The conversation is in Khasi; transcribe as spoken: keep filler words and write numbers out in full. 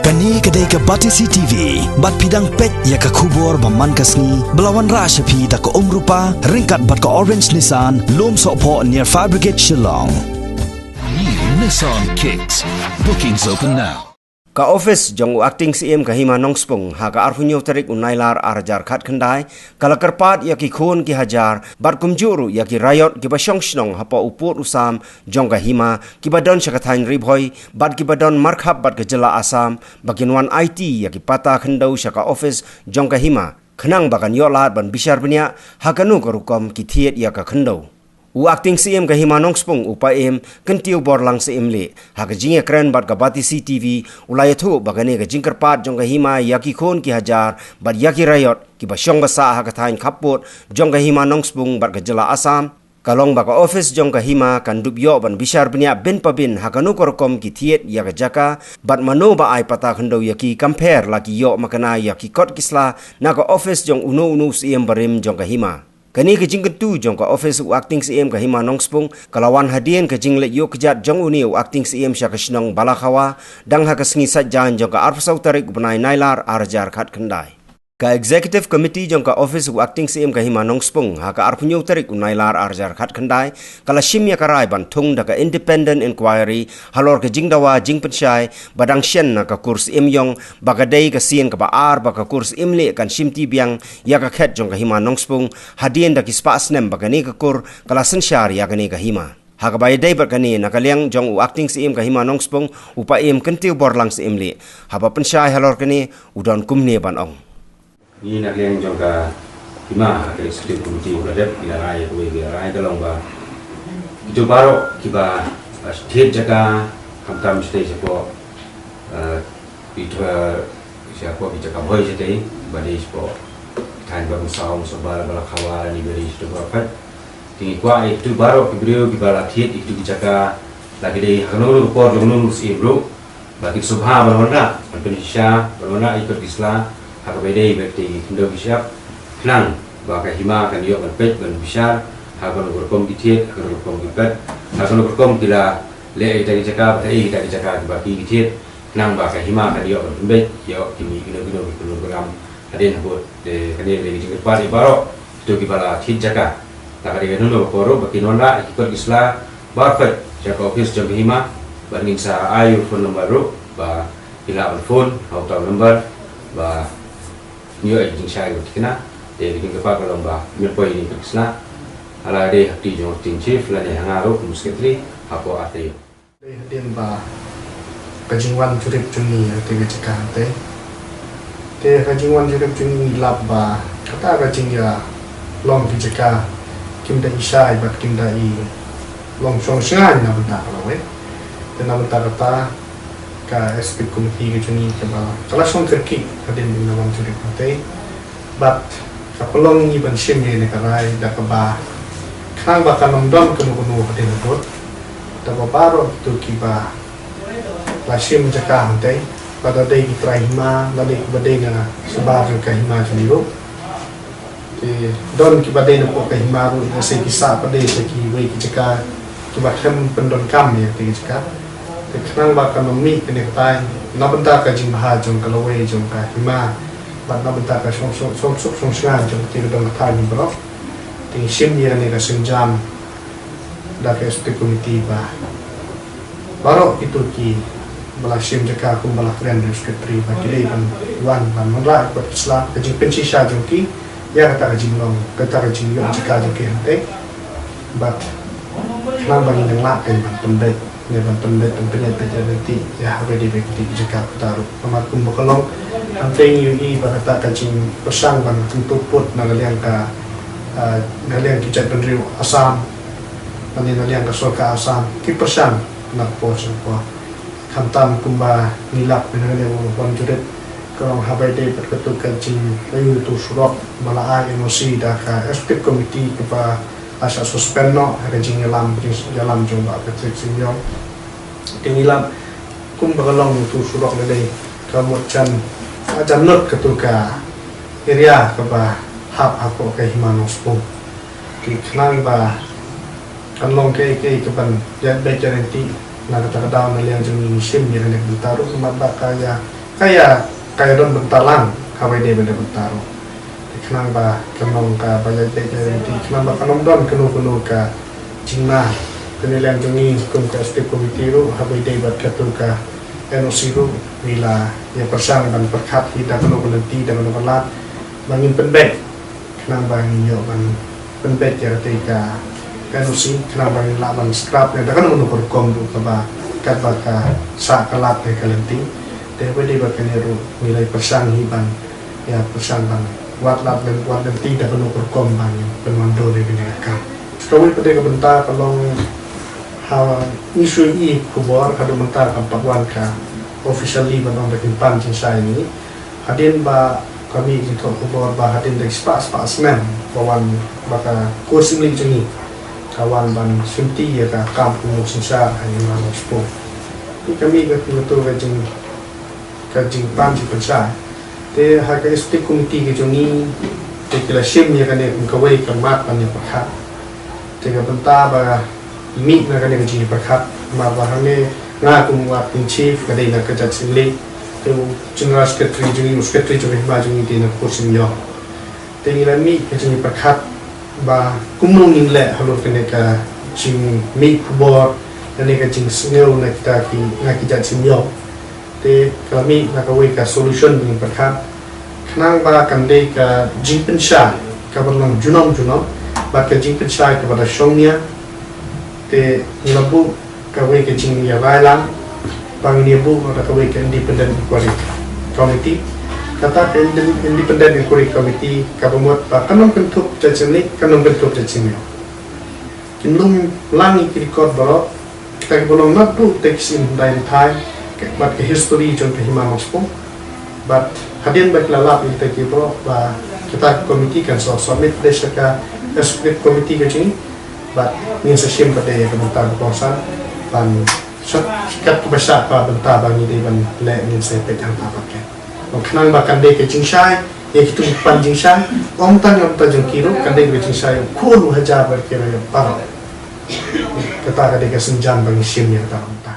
Kane ka dei ka Batesi T V, bad phi dang peit ïa ka khubor ba man ka sngi, ba la wanrah sha phi da ka Umrupa, ryngkat bad ka Orange Nissan, Lumsohphoh near Fire Brigade Shillong. New Nissan Kicks. Bookings open now. Ka office jong u Acting Syiem ka Hima Nongspung, ha ka arphew hynñiew tarik u Nailar ar hajar khatkhyndai, ka la kyrpad ïa ki khun ki hajar, bad kumjuh ruh ïa ki raiot kiba shong shnong hapoh u pud u sam jong ka hima, kiba don sha ka thaiñ Ri Bhoi, bad kiba don markhap bad ka jylla Assam, ba kin wan aiti ïa ki pata khyndew sha ka office jong ka hima, khnang ba kan ïoh lad ban bishar bniah ha kano ka rukom ki thied ïa ka khyndew. U Acting Syiem ka Hima Nongspung, u Paiem Kyntiew Borlang Syiemlieh, ha ka jingïakren bad ka Batesi T V, u la ïathuh ba kane ka jingkyrpad jong ka hima ïa ki khun ki hajar bad ïa ki raiot kiba shong ba sah ha ka thaiñ khappud jong ka Hima Nongspung bad ka jylla Assam, ka long ba ka office jong ka hima kan dup ïoh ban bishar bniah bin pa bin ha kano ka rukom ki thied ïa ka jaka, bad mano ba ai pata khyndew ïa ki, kam pher la ki ïoh makna ïa ki kot ki sla na ka office jong uno uno u syiem barim jong ka hima. Kane ka jingkyntu jong ka office u Acting Syiem ka Hima Nongspung, ka la wan hadien ka jingleit ïuh kjat jong une u Acting Syiem sha ka shnong Balakhawa, dang ha ka sngi Saitjaiñ jong ka arphew saw tarik u bnai Nailar ar hajar khatkhyndai. Ka Executive Committee jong ka office u Acting Syiem ka Hima Nongspung, ha ka arphew hynñiew tarik u Nailar ar hajar khatkhyndai, ka la shim ïa ka rai ban thung da ka independent inquiry halor ka jingdawa jingpynshai ba dang shen na ka kur Syiem Ïong, ba ka dei ka sien kaba ar ba ka kur Syiemlieh kan shimti biang ïa ka khet jong ka Hima Nongspung, hadien da ki spah snem ba kane ka kur ka la synshar ïa kane ka hima. Ha kaba ïadei bad kane, na ka liang jong u Acting Syiem ka Hima Nongspung, u Paiem Kyntiew Borlang Syiemlieh, haba pynshai halor kane, u don kumne ban ong. Ngi na ka liang jong ka hima, ha ka executive committee, u la dep, ngi la rai, kawei ngi la rai ka long ba kito baroh kiba, ah, thied jaka, khamtam shatei shapoh, ah, kito, ah, shapoh ki jaka Bhoi shatei, ba dei shapoh thaiñ Bamsaw, Msawbal, Balakhawa, lane ba dei shapoh Baphet. Te ngi kwah ïa kito baroh ki briew kiba la thied ïa kito ki jaka, la ki dei ha kano kano ka por jong kano kano ka syiem ruh, ba kin sngewbha ban wanrah, ban pynshisha, ban wanrah ïa ki kot ki sla ha kaba ïadei bad kitei ki khyndew ki shyiap, khnang ba ka hima kan ïoh ban peit ban bishar ha kano ka rukom ki thied, ha kano ka rukom ki pet, ha kano ka rukom ki la leh ïa kita ki jaka, bad ha ei kita ki jaka kiba ki thied, khnang ba ka hima kan ïoh ban pynbeit ïa ki mih kino kino ki program hadien habud. Te kane ka dei ka jingkyrpad ïa baroh kito kiba la thied jaka, la ka dei kano kano ka por ruh, ba kin wanrah ïa ki kot ki sla baroh khoit sha ka office jong ka hima, bad ngin sa ai u phone number ruh ba ki lah ban phone ha uta u number ba kin ïoh ïa ka jingshai kaba thikna. Te ka jingkyrpad ka long ba men poi ïa ki kot ki sla, ha la dei ha kti jong ka acting chief lane ha nga ruh kum u secretary, hapoh ar taïew. Dei hadien ba ka jingwan jurip jong ngi ha kata ka jaka hangtei. Te ka jingwan jurip jong ngi ngi lap ba kata ka jingïalong ki jaka kim da i shai bad kim da i long shong shngaiñ na bynta ka lawei. Te na bynta kata ka executive committee ka jong ngi kaba ka la shong kyrkieh hadien ba ngi la wan jurip hangtei. Bad ka pynlong ngi ban shim ïa kane ka rai da kaba khnang ba kan ym don kano kano hadien habud. Da ba baroh kito kiba la shim jaka hangtei, lada dei ki trai hima, lada dei kiba dei na shabar jong ka hima jong ngi ruh. Te don kiba dei na poh ka hima ruh, lehse ki sah pat dei sha kiwei ki jaka kiba khlem pyndonkam ïa kata ka jaka. Te khnang ba kan ym mih kane katai, na bynta ka jingbha jong ka lawei jong ka hima, bad na bynta ka shong, shong, shong suk shong shngaiñ jong kata ka dong ka thaiñ baroh. Te ngi shim ïa kane ka sienjam da ka executive committee ba baroh kito kiba la shim jaka kumba la kren da u secretary ba ki dei ban wan ban wanrah ïa ki kot ki sla, ka jingpynshisha jong ki ïa kata ka jinglong, kata ka jingïoh jaka jong ki hangtei. Bad khnang ba ngin nang lah kein ban pynbeit, ne ban pynbeit, ban pynïaid beit ïa lynti ïa ha kaba ïadei bad kito ki jaka kata ruh. Namar kumba ka long, hangtei ngi ïohi ba kata ka jingpyrshang ban kyntu pud na ka liang ka, ah, na ka liang ki jaitbynriew Assam, lane na liang ka sorkar Assam, ki pyrshang na ka por sha ka por. Khamtam kumba ngi lap mynne ka liang u wan jurip, ka long haba ïadei bad kato ka jingïaid uto u surok ba la ai N O C da ka executive committee kaba la shah suspend noh ha ka jingïalam, jingïalam jong Bah Patrick Syiem Ïong. Te ngi lap kumba ka long uto u surok lei lei, ka mut jan, jan lut kato ka area kaba hap hapoh ka Hima Nongspung. Te khnang ba kan long kaei kaei kaban ïaid beit ïaid lynti, na kata ka daw na liang jong ngi ngi shim ïa kane ka bynta ruh, namar ba ka ïa Ka ïa, ka ïa don bynta lang, ha ba ïadei bad bynta ruh. Te khnang ba kan long kaba ïaid beit ïaid lynti, khnang ba kan ym don kano kano ka jingma. Kane lem jong ngi kum ka executive committee ruh, ha ba ïadei bad kato ka N O C ruh, ngi la ïa pyrshang ban pyrkhat hi da kano ka lynti, da kano ka lad, ba ngin pynbeit. Khnang ba ngin ïoh ban pynbeit ïa katei ka N O C, khnang ba ngin lah ban scrap ne da kano kano ka rukom ruh kaba, katba ka sah ka lad ne ka lynti. Te ha ba ïadei bad kane ruh ngi la ïa pyrshang hi ban, ïa pyrshang ban wad lad lyn, wad lynti da kano ka rukom ba ngin pynwandur ïa kane ka kam. Kawei pat de ka bynta ka long ha, ngi shu ïohi khubor haduh mynta kam pat wan ka officially ban ong da ki pan jingshai ngi. Hadien ba ka mih jingthoh khubor ba hadien da ki spah spah snem ba wan ba ka Kur Siem Lik jong ngi ka wan ban shimti ïa ka kam kum u synshar ha Hima Longspung. Te ka mih ka, kato ka jing, ka jingpan jingpynshai. Te ha ka executive committee ka jong ngi, te ki la shim ïa kane kum kawei ka mat ban ïa pyrkhat. Te ka bynta ba mih na kane ka jingpyrkhat, namar ba hangne nga kum u acting chief ka dei na ka Jait Siem Lik, te u general secretary jong ngi, u secretary jong ka Hima jong ngi dei na Kur Siem Ïew. Te ngi la mih ka jingpyrkhat ba kumno ngin leh halor kane ka jingmih khubor, kane ka jingsngew na kita ki, na ki Jait Siem Ïew. Te ka la mih na kawei ka solution ba ngin pyrkhat. Khnang ba kan dei ka jingpynshai kaba long junom junom, bad ka jingpynshai kaba da shong nia. Te ngi la buh kawei ka jingïarai lang ba ngin ïa buh da kawei ka independent inquiry committee. Kata ka inde-, independent inquiry committee kaba mut ba kan ym kynthup Jait Siem Lik, kan ym kynthup Jait Siem Ïew. Kin lum lang ïa ki record baroh, kita kiba long naduh te ki sien hyndai hynthai, ka, bad ka history jong ka Hima Longspung. Bad hadien ba ki la lap ïa kita ki baroh, ba kita ki committee kan sa submit de sha ka executive committee ka jong ngi. Bad ngin sa shim pat de ïa ka bynta ba kongsan, ban sha, kat kaba shah ka bynta ba ngi dei ban leh, ngin sa peit hangta pat ka. Khnang ba kan dei ka jingshai ïa kitu ki pan jingshai, ym tang ïa bynta jong ki ruh, kan dei ka jingshai ïa u khun u hajar bad ki riew baroh. Kata ka dei ka sienjam ba ngi shim ïa kata ka bynta.